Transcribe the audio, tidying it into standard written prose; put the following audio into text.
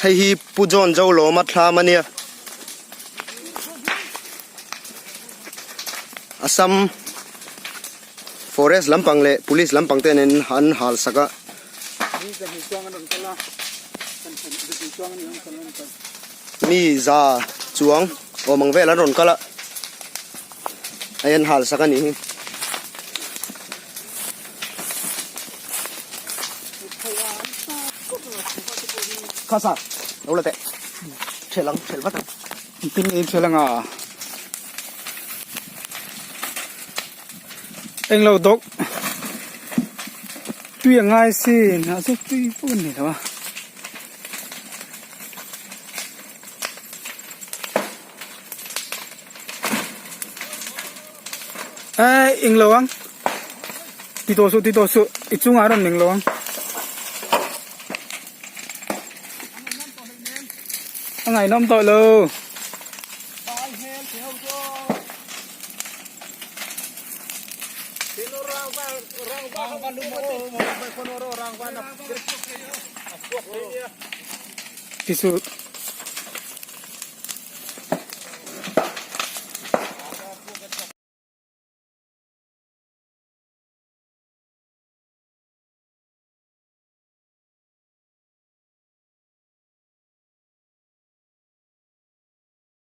Hei hi Pu John Zolawma thlam a nia. Assam forest lampang leh police lampang te nen an hal sak a. Mi za chuang awm ang vel an rawn kal a, hei an hal sak a nih hi. Kha sa lo la teh ṭhelh ang ṭhelh vat ang. Pin in ṭhelh anga englo dawk tui a ngai sin a chu tui pawh a ni lo a. Eii englo ang ti tawh suh ti tawh suh i chungah a rawn meng lo ang. A ngaihnawm tawh lo. Ti suh.